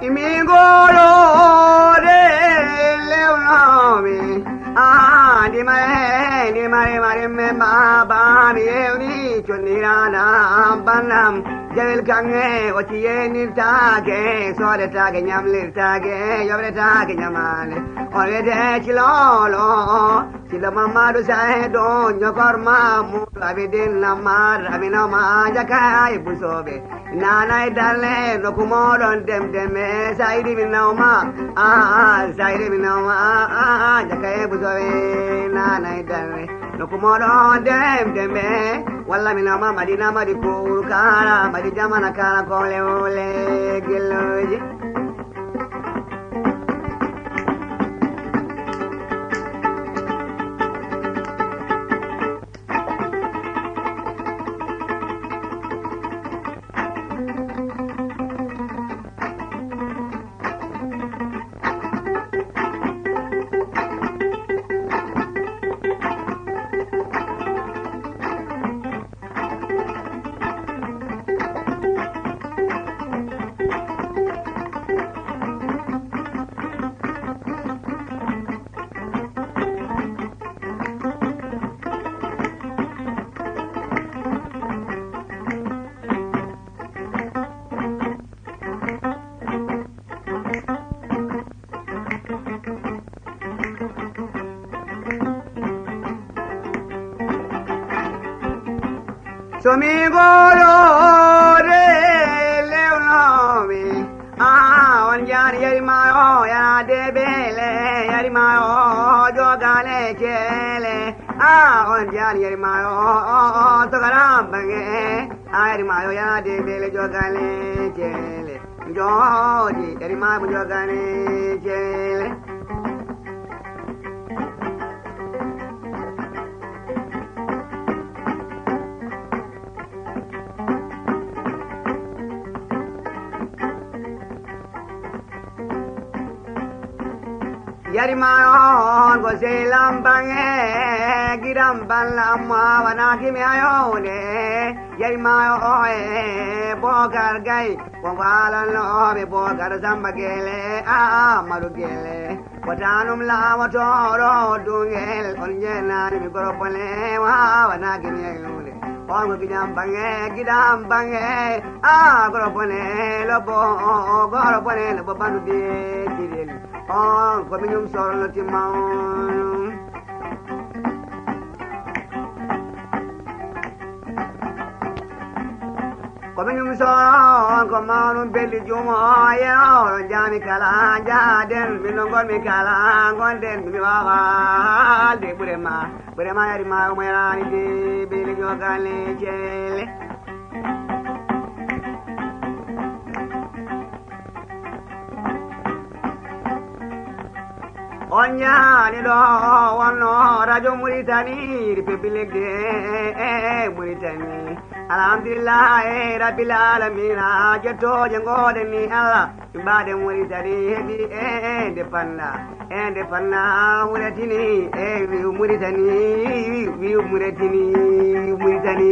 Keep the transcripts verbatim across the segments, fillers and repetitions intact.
Mi ngoloore lewnoomi, ah, ndima e ndima, ndima, ndima, ma, ba, mi ewni conniraana am, bannam, jawel kaŋŋe, o ciyenirtaake, soodetaake, ñamlirtaake, yoɓretaake ñamaande. On wiyete Cilolo, Cillo Mammadu Saydu, Ñokor Mamudu Abidin Namar, Aminoma Jakay Busooɓe. Naanay Dalle, nokku mooɗon dem dem e Saydi mi nawma, ah, ah, Saydi mi nawma, ah, ah, ah, Jakay Busooɓe. Naanay Dalle, nokku mooɗon dem dem e, walla mi nawma Madina Madi Kuuru Kaara, Madi Jamana Kaara, Kole Wole Gilluuji. So mi ngoloore lewnoomi, ah, on njaani yari maayo, yanaade beele, yari maayo, jogale ceele. Ah, on njaani yari maayo, togaram baŋŋe, ah, yari maayo, yanaade beele, jogale ceele. Njooɗi, eri maamu jogani jeele. Yari ma on ko sehlam baŋŋe, giɗam ballam ma wanaaki mi hayowde. Yari ma o e Bokar Gay. Ko mbaalannooɓe Bookar Sammba Gele, Aamadu Gele. Ko tanum laawotooɗo Duŋel, on njeenaani mi goro bone, waawanaaki mi yeynude. On ko giɗam baŋŋe, giɗam baŋŋe, aa, goro bone, lobbo, goro bone, lobbo bandu bee tiɗel. On ko miñum sorno timma on. Ko min ɗum soon ko mawnum belli jumo yeewo jami kala jaaden min no ngonmi kala gonden mi wawa haalde ɓure ma ɓure ma yari ma omo yarani de belli jogale ceele. On njaani ɗo wonno radio Muritani, Republic de Muritani. Alhamdulillah, eh, Rabbil Alamina, jettooje ngoɗen ni Allah, mbaɗen Muritani heɓi, eh, eh, nde panna, eh, nde panna Muritani, eh, wi'u Muritani, wi'u Muritani, wi'u Muritani.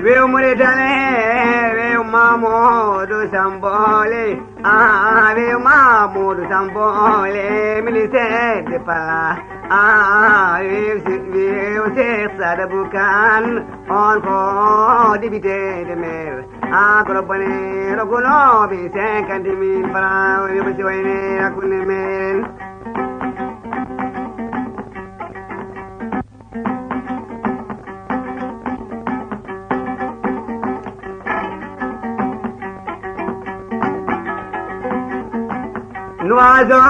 Wew Muritani, wew Mamoudou Sambole, ah, wew Mamoudou Sambole, ministère de Pala, ah, wew, wew Cheikh Sadabou Kane, on ko député de maire, ah, goro bone, rogunoɓe cinquante mille francs, wew ko siwayne hakkunde men. Nuwaso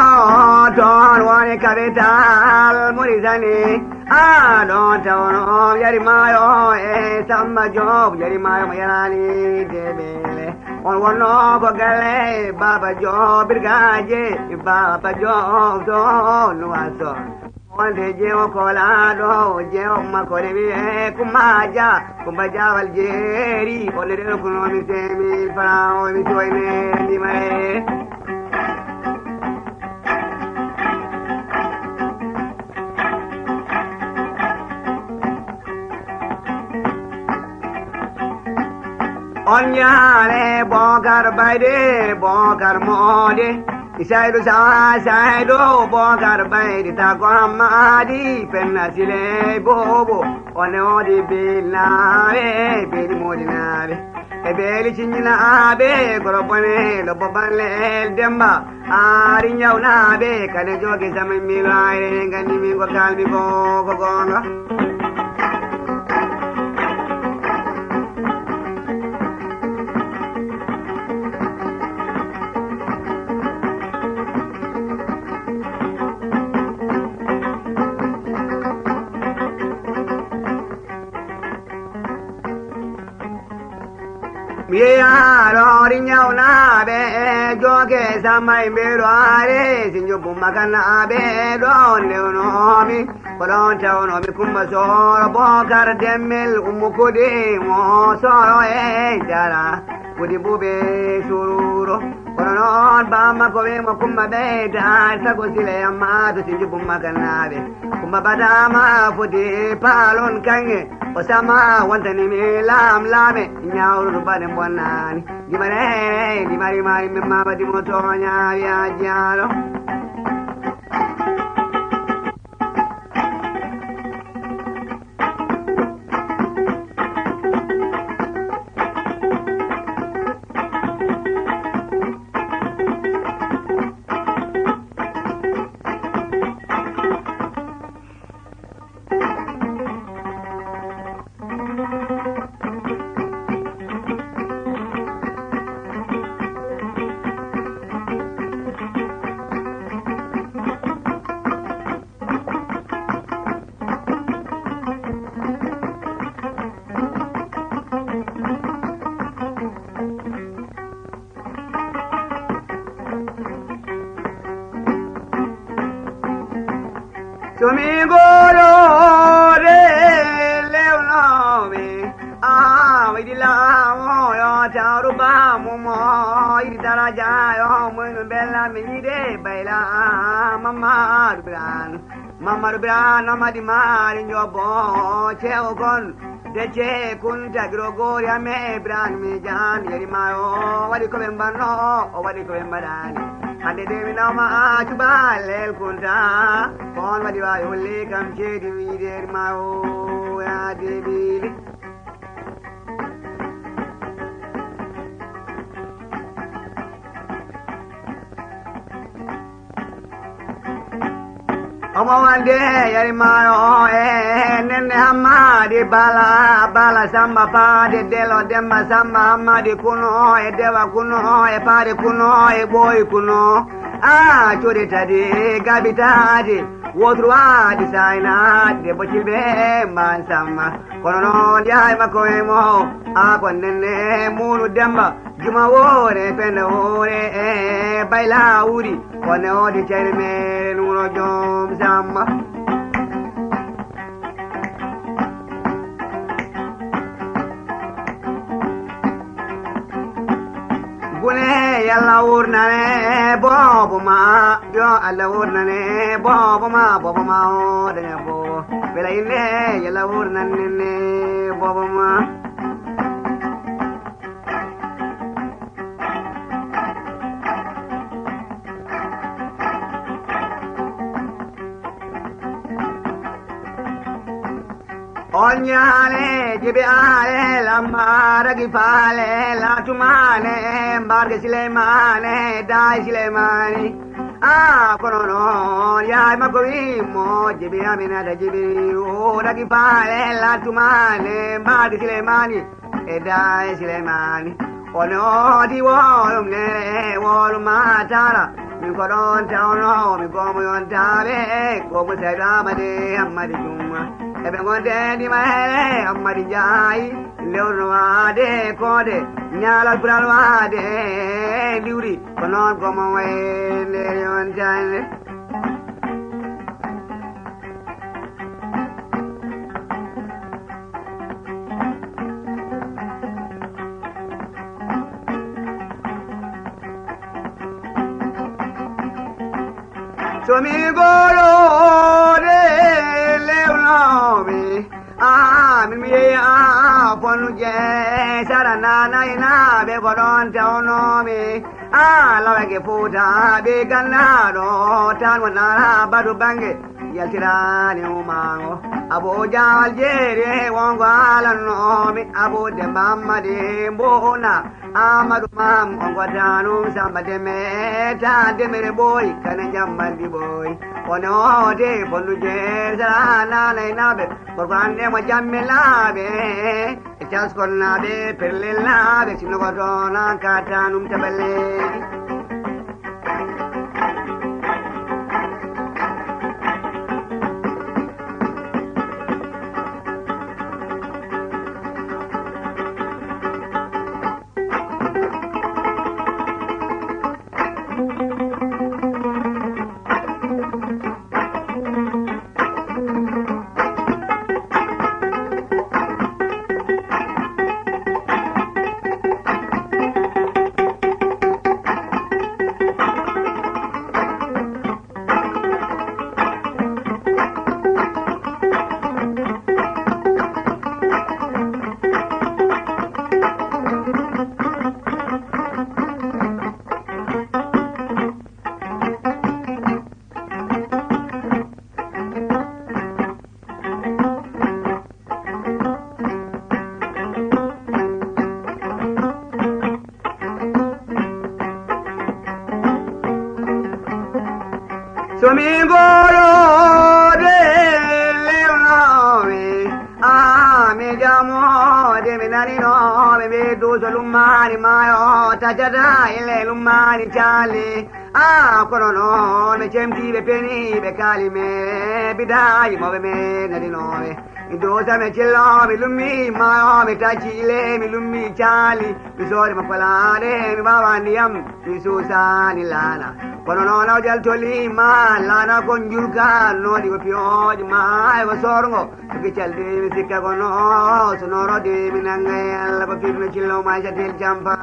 toon woni kapital Muritani. A ɗon tawno yari maayo e Samba Diop yari maayo mo yarani debele. On wonno ko galle Baba Diop birgaje Baba Diop to Nuwaso. Wonde jeewo kolaaɗo, jeewo makko ne wiyee Kumba Dia, Kumba Diawal jeeri, o ne ɗen ko noon mi seemi fara o mi soyne ndimare. On ñaale Bookar Bayde, Bookar Moode, Saydu Sawa, Saydu Bookar Bayde, Tako Hammaadi, Penna Sile Boobo, on e oodi Bilnaaɓe, Beeli Moodinaaɓe. E beeli ciññinaaɓe, goro bone, lobbo balle, el Demba, aari ñawnaaɓe, kane jooge samen miilo ayre, ngandi min ko kalmi ko, ko goonga. Mi yeeyaa ɗoori ñawnaaɓe e jooke Samba e mbeelu aare, si njubbu makanaaɓe ɗoon ndewnoomi. Ko ɗoon tawnoomi Kumba Sooro Bookar Demmel Ummu Kudi mo Sooro e Jara Kudi Buuɓe Sururo. Kono noon bamma ko wiimo Kumba ɓeyda sago Sile Ammaadu si njubbu makanaaɓe. Kumba Badaama foti paalon kaŋŋe, o sama wontani mi laam laame, ñaawrudu baɗe bonnaani. Ndimare, ndimari mari min ma waɗi mo tooña, wiya jiyaalo. So mi ngoloore lewnoomi, a waydi laawo yo tawru baamu mo, yiɗi daraja yo mum bella mi yiɗe bayla Mamadu Biraan. Mamadu Biraan Amadi Maari Njobo ceewo kon. Decce Kunta Giro Goori Ame Ibrahim Jaan yeri maayo, o waɗi ko ɓe mbanno, o waɗi ko ɓe mbaɗaani. Hannde de mi nawma a cubalel Kunta, ko on waɗi waawi holli kam ceedi wiide yeri maayo, yaa debiili. Omo wande yari maayo o e nenne Hammadi Bala, Bala Samba Paade Delo, Demba Samba Hammadi Kuno e Dewa Kuno e Paade Kuno e Ɓooyi Kuno. A code tati gabi tati, wotru waadi sayna debbo cilɓe mban Samba. Kono noon yaay makko e mo, a ko nenne munu Demba. Juma woore, pende woore, e bayla wuri, kono o di cere mere nuno jom Samba. Gune yalla wurnane boobo ma, yo Allah wurnane boobo ma, boobo ma o daña bo. Bela inde yalla wurnane boobo ma. On ñaale jibi aale lamma ragi faale latumane mbarge Sileymaane daay Sileymaani. A kono noon yaay makko wi mo jibi Aminata jibi o ragi faale latumane mbarge Sileymaani. E daay Sileymaani, o noodi woolum nere, woolum maatara. Min ko ɗoon tawnoo, mi goomo yontaaɓe, goomo Saydu Amadi, Ammadi Jumma. Eɓe ngonde ndima here, Ammadi Njaay, lewru no waade koode, ñaalal bural waade liwri. Ko noon goomo waye nde yontande. So mi goroode lewnoomi, aa, min mi yehi, aa, Fondu Jeeri, sara naanay naaɓe ko ɗoon tawnoomi. Aa, lawake Fuuta, ɓe gannaaɗo, tan mo naara batu bannge, yaltiraani umaango. Aboo Jaal Jeeri, wonko haalannoomi, Aboo Demmba Ammadi Mbuuna. Aamadu Maam, on ko daanum Samba Deme, ta demere ɓooyi, kana jambanɗi ɓooyi. One o de Fondu Jeeri, sara naanay naaɓe, gorko hannde mo jamme laaɓe, e taskon naaɓe, perlel naaɓe, sinno ko toon an ka daanum taballeeji. So mi goroode lewnoomi, aa, mi jamoode mi naninooɓe, ɓe duuso lummaani maayo, tacata ile lummaani caali. Aa, kono noon mi cemtiiɓe peniiɓe kaali me, bidaaji mawɓe me naninooɓe. Mi duusa mi cillo, mi lummi maayo, mi tacci ile, mi lummi caali. Mi soodi mo kolaade, mi ɓaawa ndiyam, mi suusaani laana. Kono noon aw jal toli ma, laana ko njulka, noodi ko piyooji ma, e ko soorngo. Ko giccal de, mi sikka ko no, so nooro de, mi nannga e Alla ko firno cillo ma, jatel jampa.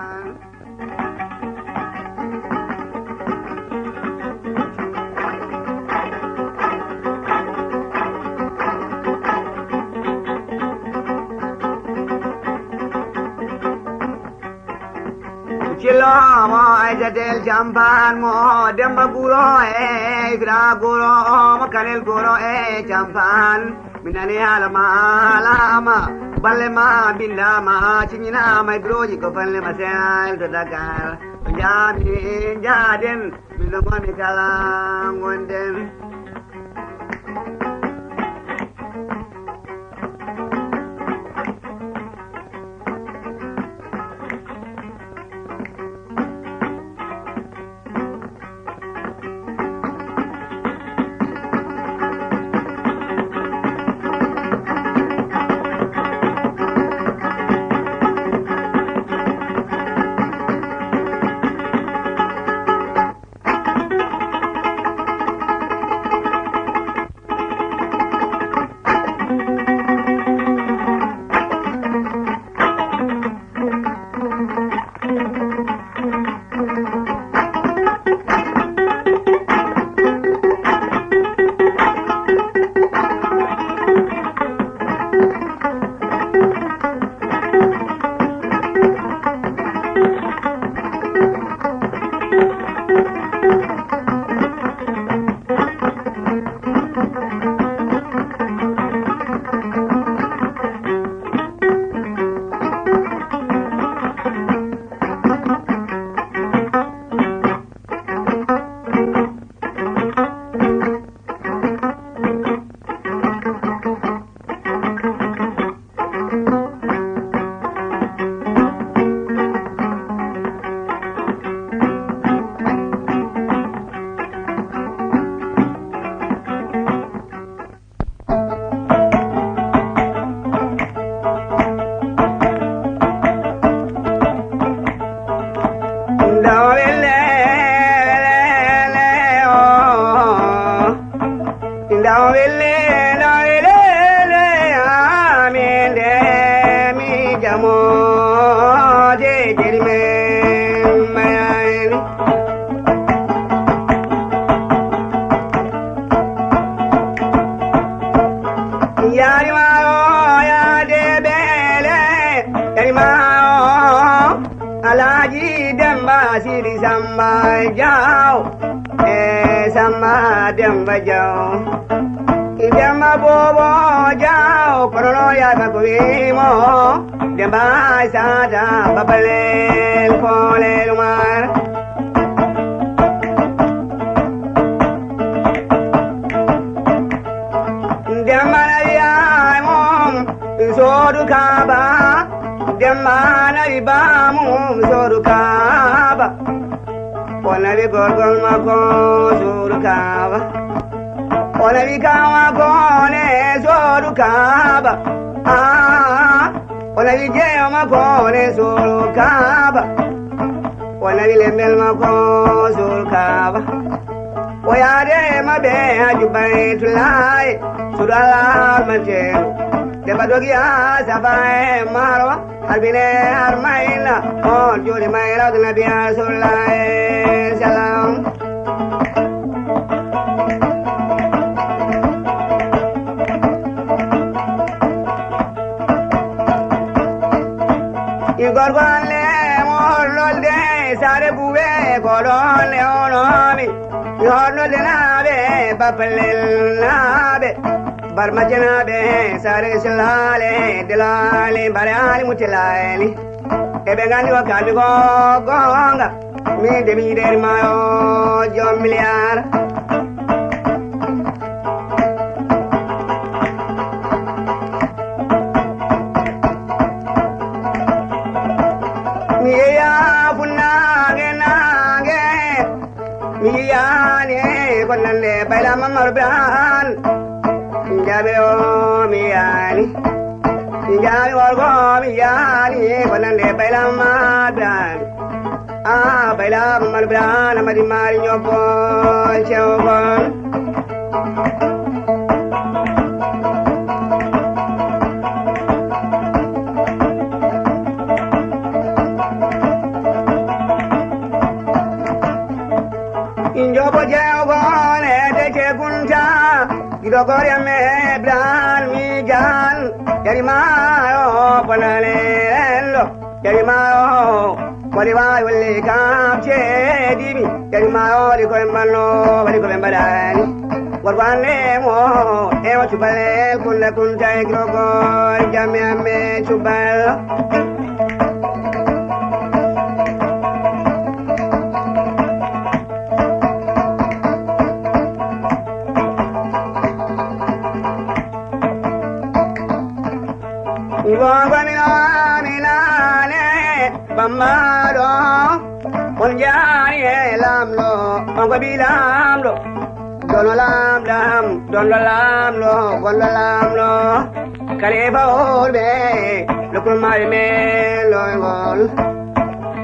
Cillo mo Aysata el Campaan mo Demba Guro e Isra Guro mo Kanel Guro e Campaan. Mi nani haala ma, haala ama, balle ma, binda ma, ciñina ma e bureauji ko fanle ma sel to Dakar. To jaami, jaaden, mi ɗo mami kala ngonden. Ndaw wele, wele, wele, oh. Ndaw wele, ndaw wele, wele, ah, min de mi jamo de jeri men mayani. Yaari ma o yaade beele, yaari ma o Alaaji Demba Sidi Samba Jaw, e Samba Demba Jaw. Demba Bobo Jaw, kono no yaaka ko wiimo, Demba Aysata, Babalel, Kolel Umar. Demba na wiya mum soodu kaaba, Demba na wi ba mum soodu kaaba. O nawi gorgol makko soodu kaaba. O nawi kaw makko ne soodu kaaba. Ah, o nawi jeeyo makko ne soodu kaaba. O nawi lembel makko soodu kaaba. O yaade maɓɓe Haju Baytulaay, suudu Allah harmanteeru. Demba dogi haa Safa e Marwa, harbine harmayna, on jooɗi mayra Nabi Rasulullah sallam. I gorgo an le mo horlolde saare buwe ko ɗon le onomi. Mi horlolde naaɓe, Bapalel naaɓe, Barmajanaaɓe, Saare Silaale, Dilaali, Mbare Ali, Mutilaali. Eɓe nganndi ko kalmi ko goonga. Min de mi yiɗeeri maayo joom miliyaar. Mi yeeya funnaange naange. Mi yiyaani ko nande Bayla Mamar Biraan. Njaabe o mi yiyaani. Njaabe worgo mi yiyaani ko nande Bayla Mamar Biraan. Ah, Bayla Mamar Biraan, Amadi Mari Ñobbo, Cewgol. Injobo jeego ne de ke gunta. Gido gore me bran mi jan. Yari mayo bonale endo. Yari mayo kori wa wali kam chedimi. Yari mayo di ko mbano wali ko mbadani. Gorgo an ne mo e wa cubal kunta kunta e gido gore jame ame cubal. Iwongo mi naane bambaɗo on jaari e lamɗo on ko bi lamɗo. Dono lamɗam, dono lamɗo, gondo lamɗo. Kalifa orɓe, lokol mari men loyngol.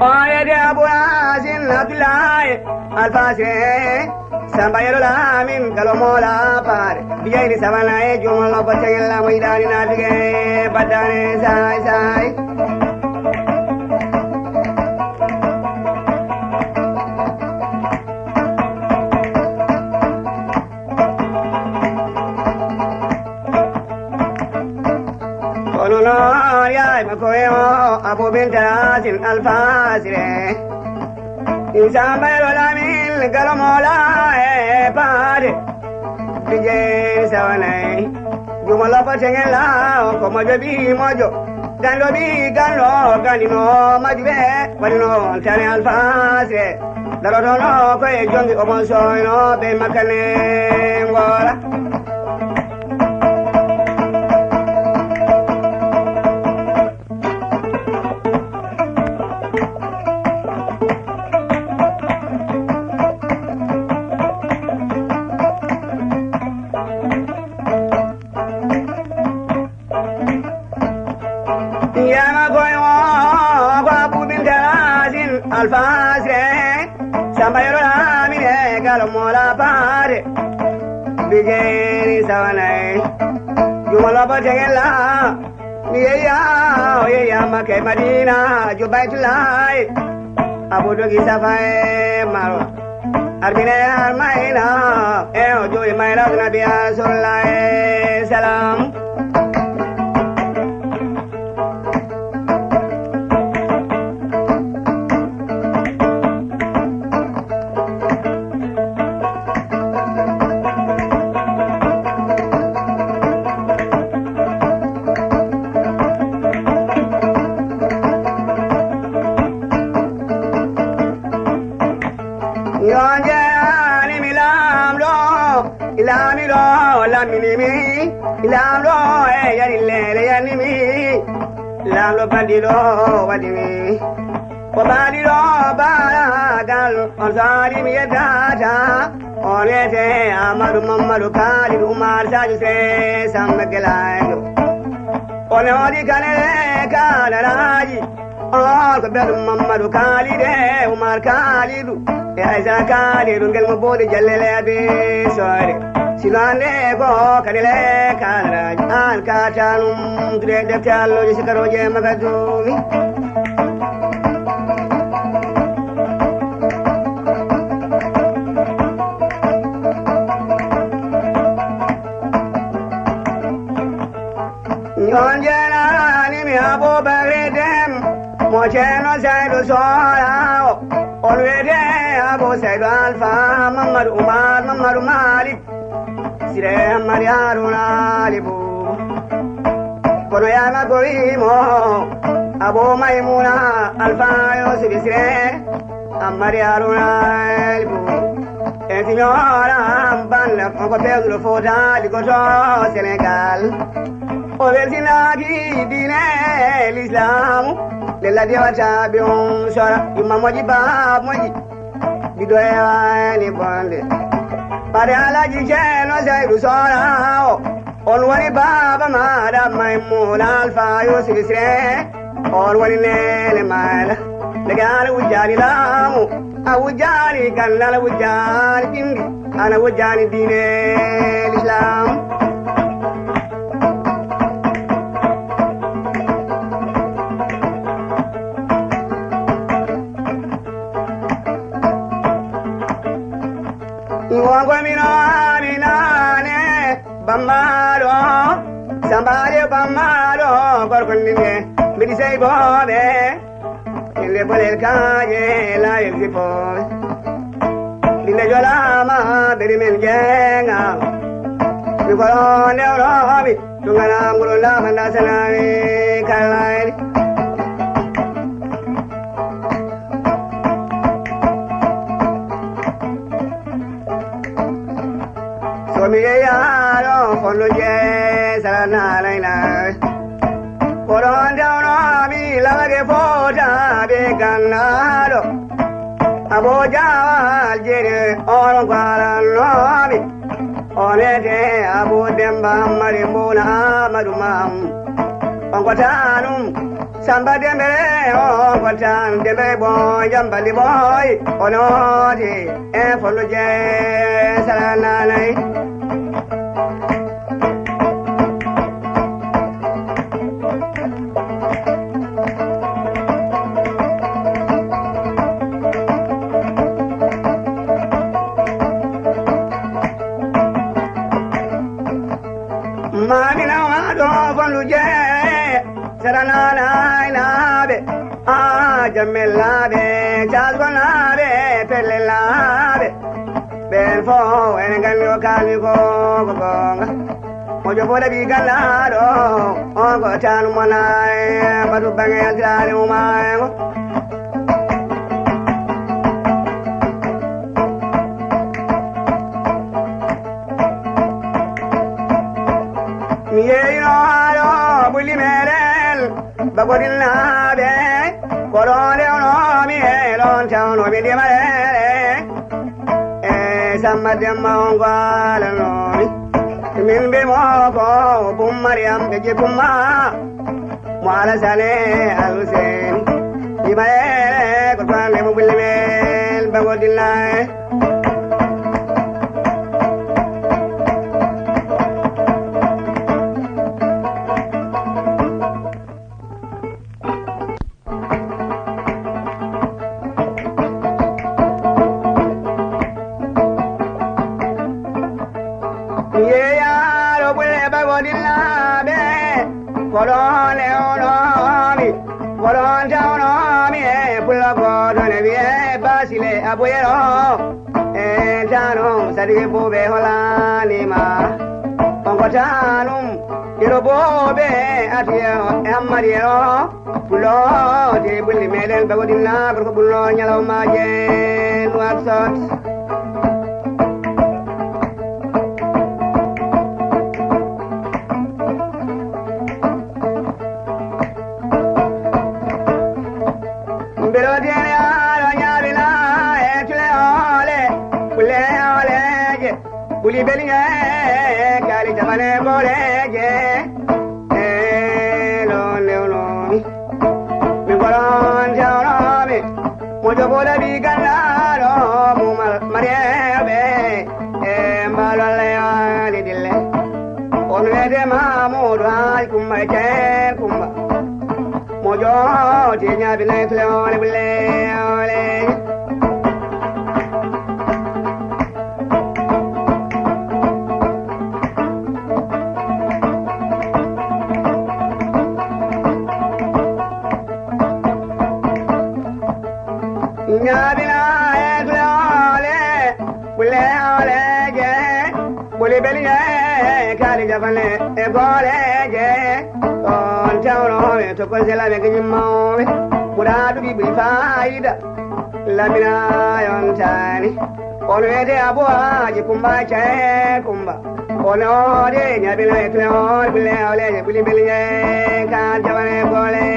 Oyede Abou Racine Abdoulaye Alpha Siré, Samba Yero Lamine, Galo Mola Pare. Bijayni sabana e jumo lobo tegel lamo idani na dige badane sai sai. Kono noon yaay makko e o Abou Binta Yacine Alpha Siré. Insa mbayro Lamin Galo Mola e paade. Bijey sawanay. Jumo lopo tengela o ko mojo bi mojo. Gando bi gando gandino majube. Wadi noon tani Alpha Siré. Darotono ko e jongi omo soyno be makane ngora. Yama koy o ko Abou Binta Yacine Alpha Siré. Samba Yero Lamine Galo Mola Pare. Bijeni sawanay. Jumo lobo tegela. Mi yeya o yeya Makka e Madina. Haju Baytulaay. Abou dogi Safa e Marwa. Arbine armayna e o jooɗi mayra Nabi Rasulullah salam. Laamiɗo lammini mi, laamɗo e yari leele yanni mi, laamɗo bandiɗo waɗi mi. O baaliɗo baaragal, on saari mi yeddata. On wiyete Amadou Mamadou Kalidou Oumar Sadio Sey Samba Gelajo. On e waɗi kanere kanaraji. On ko ɓeɗo Mamadou Kalide, Oumar Kalidou, e Aïssa Kalidou, ngel mo boɗi jallele abi soyde. Sino ande ko kanere kanaraji. An katanum, de defte alloji sikaroje makadumi. On jeenani mi Abubakri Dem, mo Ceerno Saydu Soora o. On wiyete Abu Saydu Alfa, Mamadou Oumar, Mamadou Malik, Sire Ammadi Haruna Ali Bubu. Kono yama ko wimo Abu Maymuna Alfa Yusuf Sire. Ammadi Haruna Elbu, e signora Balla, on ko pewnuɗo Fouta, liggoto Sénégal. O weltinaaki diine l'Islamu, nde ladde watta ɓe on sora, yumma moƴƴi, baaba moƴƴi, ɓiɗɗo e waani bonde. Ɓade Alaji Ceerno Seydu Sora o, on woni baaba maɗa Maymuna Alfa Yusuf Sire. On woni neene maala. Daga ana wujjaani laamu, a wujjaani gandal, a wujjaani ɓindi, ana wujjaani diine l'Islam. Wonko mino ami naane, Bammaɗo, Sambaajo Bammaɗo, gorko ndinge, mbiɗi sey booɓe, inde bolel kaaje, laayel sipooɓe. Ɗinde jolaama, ɓeri men jeenga, mi koro ndewromi, tungana nguru ndama ndasanami kallayni. So mi yeyaano fondo je saranalaina. Koron dawno mi lawage fota be gannaɗo. Abo jawal jere on kwarannomi. Onete Abu Demba Mari Muna Amadu Mam. On kwatanum. Samba Dembele, o ko tan Dembele boy, Jambali boy, o nooti e Folo je sarananay. Mamina waɗo Folo je sarananay naaɓe, a jammel naaɓe, casgo naaɓe, pelle naaɓe. Ɓen fof ene nganndi o kaami ko ko goonga. Moƴƴo fof ɗaɓi ganndaɗo, on ko taanu mona e batu baŋe yaltiraare umaango. Mi yeeyino haalo ɓulli meɗen, bagodilnaaɓe, ko ɗoon rewnoomi e ɗoon tawnoomi ndimareere. E Samma Demba on ko haalanoomi. Min mbiimo ko Bum Mariyam ɓe jikkumma. Mo Alasane Alhuseeni. Imayeere ko fande mo ɓulli men bagodilla e. Yeeyaaro ɓure bagodillaaɓe, ko ɗoon ewnoomi, ko ɗoon tawnoomi e pullo gooto ne wiyee Basile Abuyero. E taanum Sadiki Buuɓe holaani ma, on ko taanum Yero Buuɓe Atuye e Ammadi Yero. Pulo de ɓulli meɗen bagodinna gorko ɓullo ñalawmaaje Nouakchott. Belñe kali jamane goreje. E lo newnomi. Mi goron jawnomi. Mo jobola bi gandaro mo mar-, marebe. E mbalo le ali dille. On wede Mamudu Haj Kumba Chen Kumba. Mo jooti ñaabi nayi tule ole bule ole. Ñaabina e tule ole, bule ole je, buli beli je, kali jafale e gole je. On tawno e to ko sela be gini mawbe. Muradu bi bi faida. Lamina yon tani. On wede Abu Haji Kumba Che Kumba. On ode ñaabina e tule ole, bule ole je, buli beli je, kali jafale gole.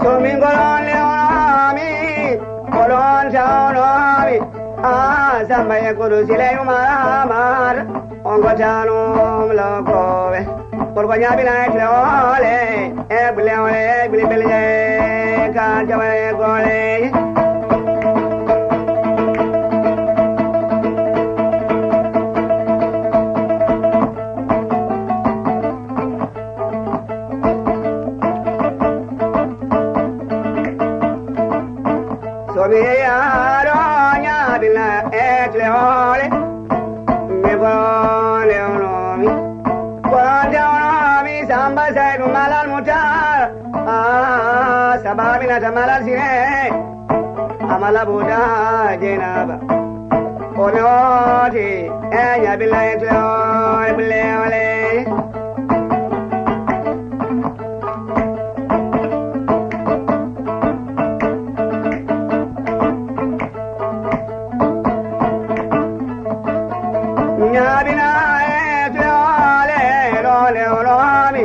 So min golon le onami, golon tawnomi. Ah, Samba e Kudu Sile Umar Amar. On ko tanum lokowe. Gorko ñaabina e tule ole. E bule ole, e bule bele. Ka jawa e gole. So mi yehi haa ɗo ñaabina e tule ole. Mi bone onomi. Bonde onomi Samba Saydu Malal Mutar. Ah, sababi nata Malal Sine. Amala Buda Jenaba. Ono oti e ñaabina e tule ole, bule ole. Ñaabina e tule ole, lole onomi.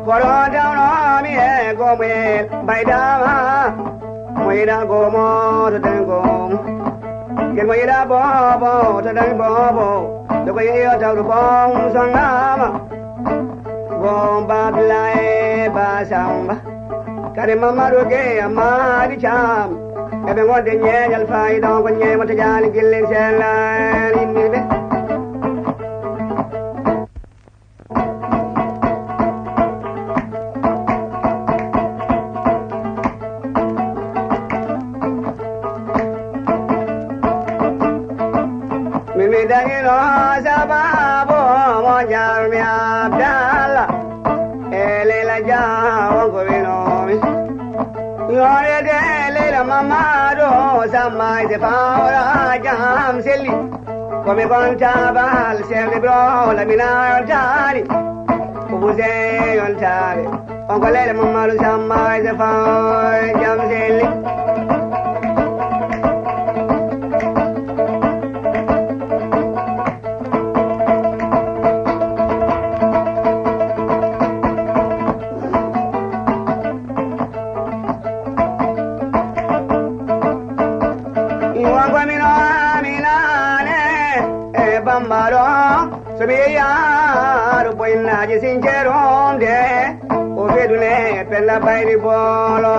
Koronte onomi e gomel baydama. Mo yiɗa gomo to dañ gomo. Ken mo yiɗa bobo to dañ bobo. Dogo yeyo tawru bom sangama. Gom babla e basamba. Kare Mamadou Gueye Amady Thiam. Eɓe ngonde ñeeñal fayida on ko ñeemo to jaali gilli sellal yimɓe. Min mi dañino sababu mo jarmi Abdallah. E Leila Dia on ko winomi. Yonede Leila Mamadou Samma ise fawra jam selli. Komi gonta bal chef de bureau la mina yontani. Ubuse yontare. On ko Leila Mamadou Samma ise fawra jam selli. Iwangwamino aminane e bambaro. So mi yehi haa ɗo boynnaaji sinceronde, o wedune Penda Bayri Boolo,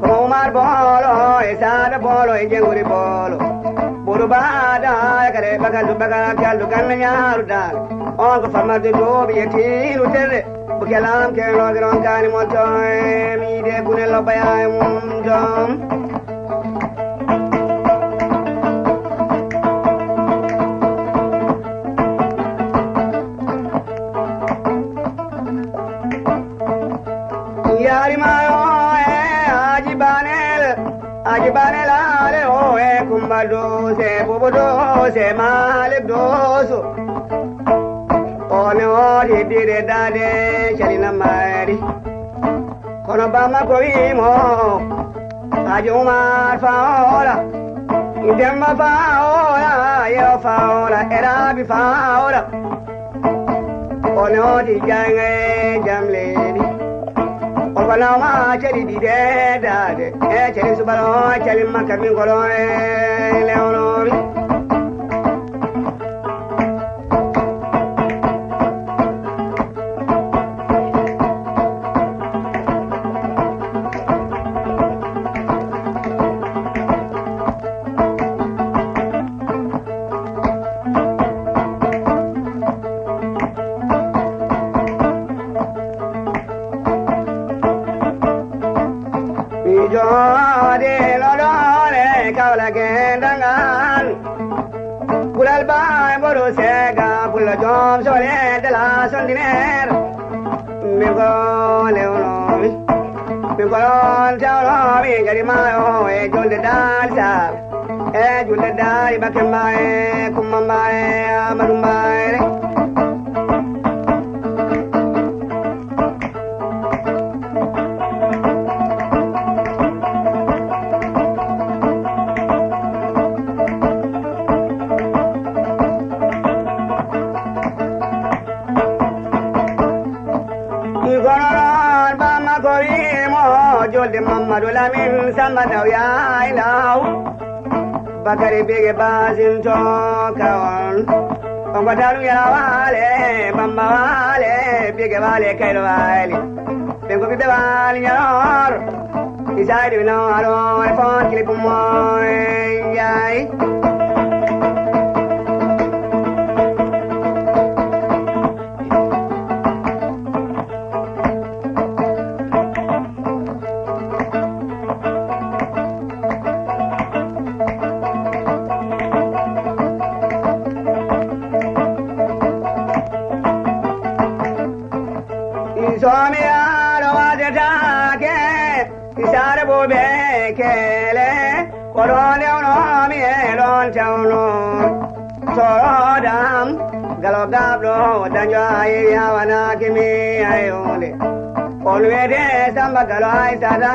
kono Umar Boolo e Saada Boolo e Jengori Boolo. Boɗo baada e kare bakal to bakal kaldu ganna ñaaru daal. On ko famarde dooɓi e tiiru terre. Bukelam ke no gron kani mo to e mi de kune lo baya e mum dom. Yari mayo e Aji Banel, Aji Banel ale o e Kumba Dose, Bobo Dose, Malik Doso. One o di dire dade, Shalina Mari. Kono bama ko wimo. Haji Umar Fawola, Demba Fawola, Yero Fawola, Erabi Fawola. O newti jayŋe jam leydi. O ko nawma celi ɗiɗe dade. E celi subalo, celi makka min kolo e lewnomi. Mi jooɗi loɗoole Kawlake dangal. Kulal baay mboɗo seega, pullo joom sole de la sondinaire. Min ko lewnomi, min ko ɗon tawnomi gari maayo e julde Daali Sar, e julde Daali Bakke Mbaye, Kumba Mbaye, Amadou Mbaye. Kono noon bamma ko wiimo julde Mamadou Lamine Samba Ndaw yaay Ndaw. Bakari Bege Basin to kawon. Ongo daru yara wale, bamba wale, bege wale, kailo wale. Bengo bibe wale nyor. Isai de no aro, e fon kili pumo, yai. Somi aro waɗetaake, isaare bo be kele, ko ɗon newnomi e ɗon tawno. Sorodam, galo gaɓɗo, daño ayi yawanaaki mi ay hunde. On wede Samba Galo ay sada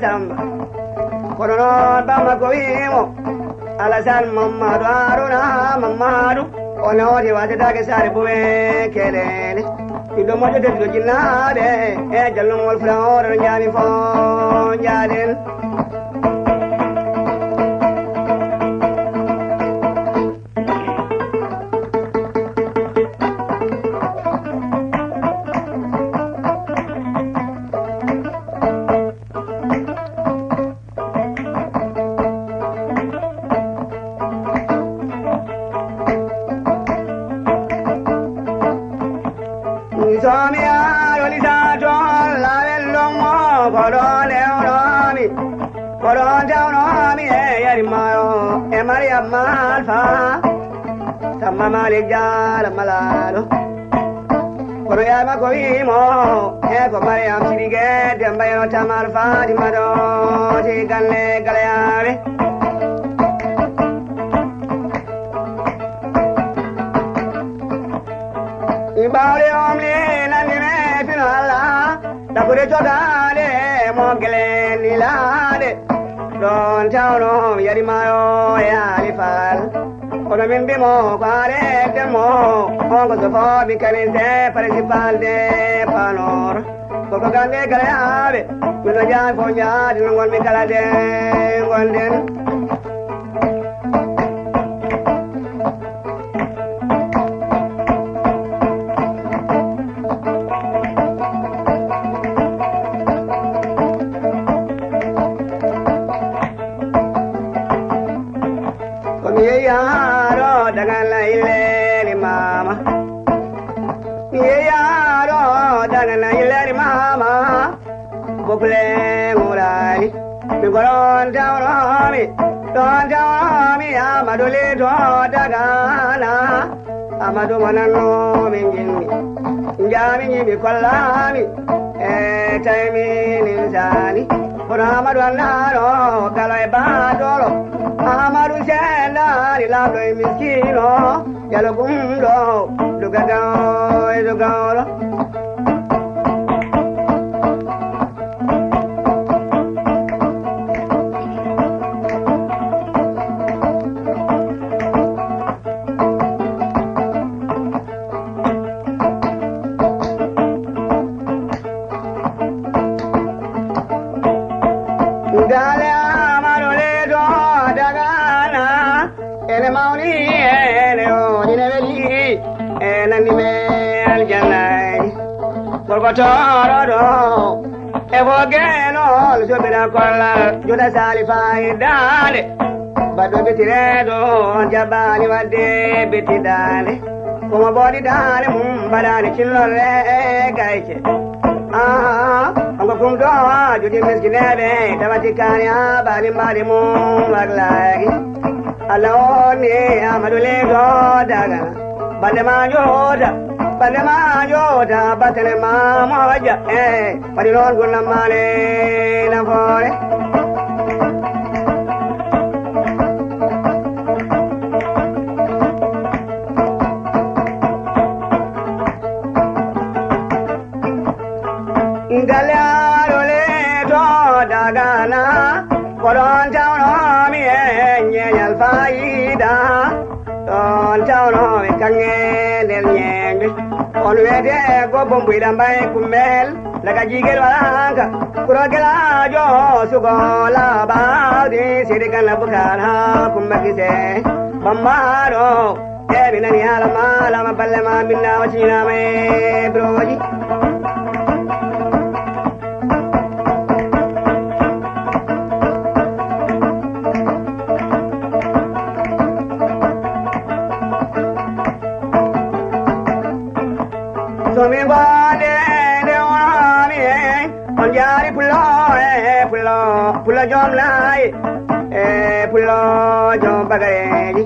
Samba. Kono noon bamma ko wiimo, Alasan Mammadu Haruna Mammadu. O nawti waɗetaake saare bume kelele. Ɓiɗɗo moƴƴo tedduɗo jinnaaɓe e jallungol Firawooro no njaami fo njaaden. Somi aro lisa toon lawel ɗon mo ko ɗon ewnomi, ko ɗon tawnomi e yari mayo e Mariam Malfa, Samba Malik Jara Malalo. Kono yaay makko wi'i mo, e ko Mariam Sirige Demba yeno Tamar Fatima ɗo ti galle Galayaaɓe. I ɓawle omle nandi me fino Allah, ɗaɓɓude jogaade mo gele ni laaɗe. Ɗon tawno yari mayo e Alifal. Kono min mbimo ko areten mo, on ko sofooɓe kamin se principal de panor. Koko gande kala yaaɓe, min no jaani fof jaadi no ngonmi kala de ngonden. Ko mi yeeyaaro daga layleeli maama. Mi yeeyaaro daga layleeli maama. Bokle ngurali. Mi goron tawromi. Ɗon tawromi Amadu Lito Dagana. Amadu mo nanno min jinmi. Njami nyimi kollami. E tawi min insani. Kono Amadu annano kala e badolo. Amadu sendani lamɗo e miskino. Jalo gumɗo. Dugagao e dugawlo. Tooroɗo e ko geenol soɓira kollal, juuta saali faayi daande. Baɗɗo bitireeɗo on jaɓaani waɗde biti daande. Komo ɓooɗi daande mum mbaɗaani cinnolle e gayce. Aa, onko kumɗo juuti miskineeɓe, tawa tikkaani haa baali mbaali mum waklaaki. Allah on ni Amadou Leydo Dagana. Balɗe ma njoota, balɗe ma njoota, battane ma moƴƴa. Eh, waɗi noon gurdam ma ne nafoore. Galle aɗo leeto Dagana, ko ɗoon tawnoomi e ñeeñal faayiida. Ɗoon tawnoomi kaŋŋe nder ñeeñɓe. On weete gobbo mbuyɗa mbay kummel, daga jiigel walaaka. Kuro gelaajo sugo laaɓaawdi, sidi kan labbukar haa kumba gise. Bambaaro. E mi nani haala ma, haala ma balle ma, mbindaama, siinaama e birooji. So min ngoode nde woni, on jaari pullo e pullo, pullo joom laayi e pullo joom bagareeji.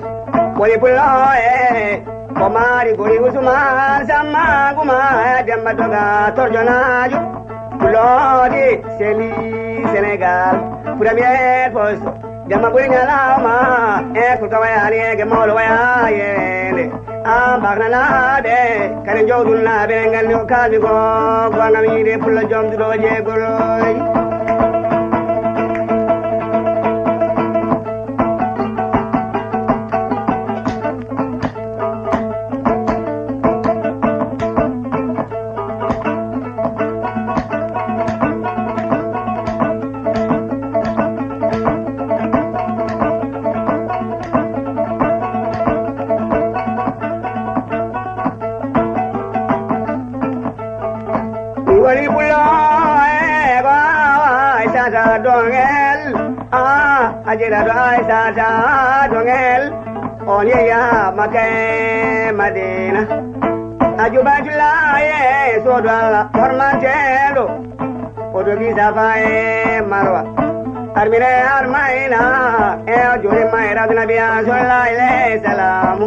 Woni pullo e ko maari gori Usmaan Samma Guma e Demba Doga Torjonaajo. Pulloodi seli Senegaal, premier poste. Jamma ɓuri ñalawma, e ko ka wayaani e ge mawɗo waya yeende. An baknanaaɓe, kadi jowdunaaɓe, en nganndi ko kaalmi ko, ko ngam yiide pullo jom duɗo jeegol. Mi woni pullo e ko Aysata Dongel. Ah, ajira do Aysata Dongel. On yeya Makka e Madina. Ajuba julaye sodo Allah hormanteɗo. O dogi Safa e Marwa. Armine armaina e o juri mai rabbi nabi sallallahu alaihi wasallam.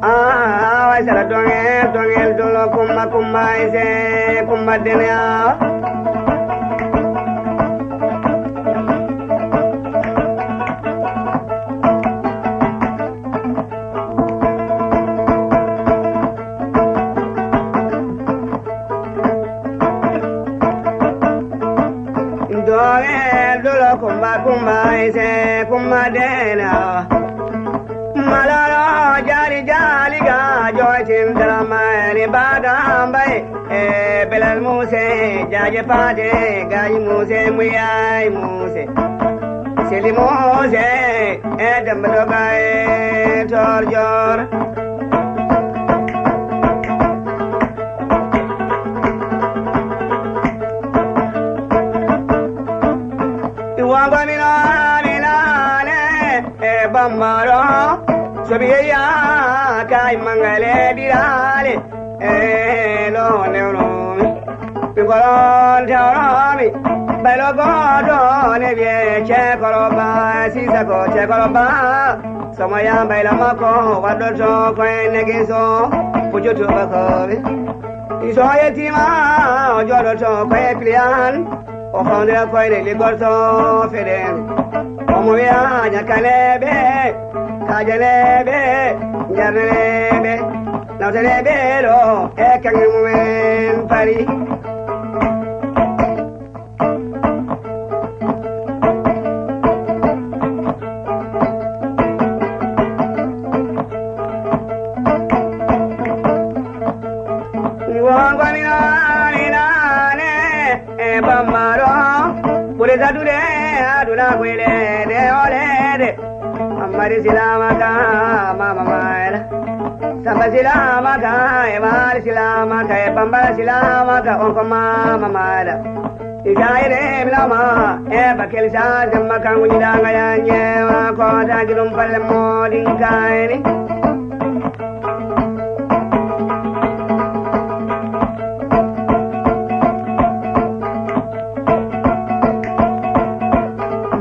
Ah, wa sala dongel, dongel, dolo, kumba, kumba, ise, kumba, denia. Dongel, dolo, kumba, kumba, ise, kumba, denia. Malalo jali jali ga joitin dramani badambai. E belal muse jaje pate gaji muse muyai muse. Sili muse e dambalo gai torjor. Iwango mina mina ne. E bambaro sobiyeya kay mangale dirale. E lo newnomi mi golon tewromi. Baylo godo ne biye cekoroba sisa ko cekoroba. Somo ya bayla mako wadoto ko en negiso. Pujutu bakobe iso yetima o jodoto ko e plian. O fawndira koyɗe ligorto feɗen. Omo wiya ñakkaneeɓe, kaajaneeɓe, jarnaneeɓe, nawtaneeɓe ɗo e kaŋŋe mumen pari. Wongo mi naani naane. E bammaɗo ɓuri dadude aduna ko e leede o leede. Ammari silama ka mama mayla. Bamba silamaka, e Mali silamaka, e Bambara silamaka, on ko mama mala. Isaire minama, e Bakel sa jamma kan wunida nga yanye wa ko ta gidum palle modin kaini.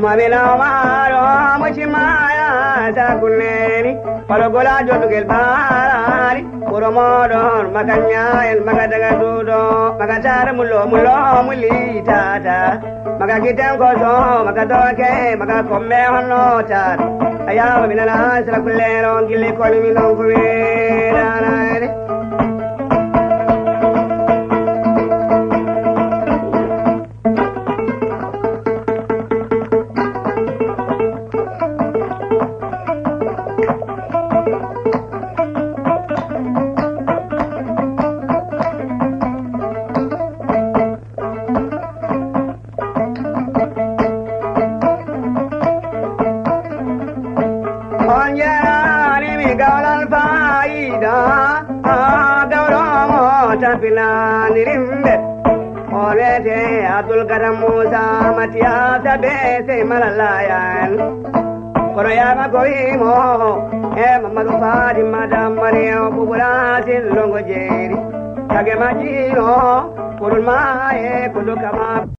Mabila maro muchimaya sa kuneni. Palogola jodugel barari, kuro modon, makanya el, makadaga dudo, makatara mulo, mulo, mulitata, makagiten koso, makadoke, makakombe hono tat. Ayama minana sila kulero, gili koni minon kuwe, darare. On jarani mi gawlal fayida, a gawlo mo tapinani rimbe. O wiyete Abdul Gadam Musa Matiya Tabe sey Malalayan. Kono yama ko wimo e Mamadou Fadi Madam Mariam Bubura Sin Longo Jeeri. Kage majino kurun ma e kudu kama.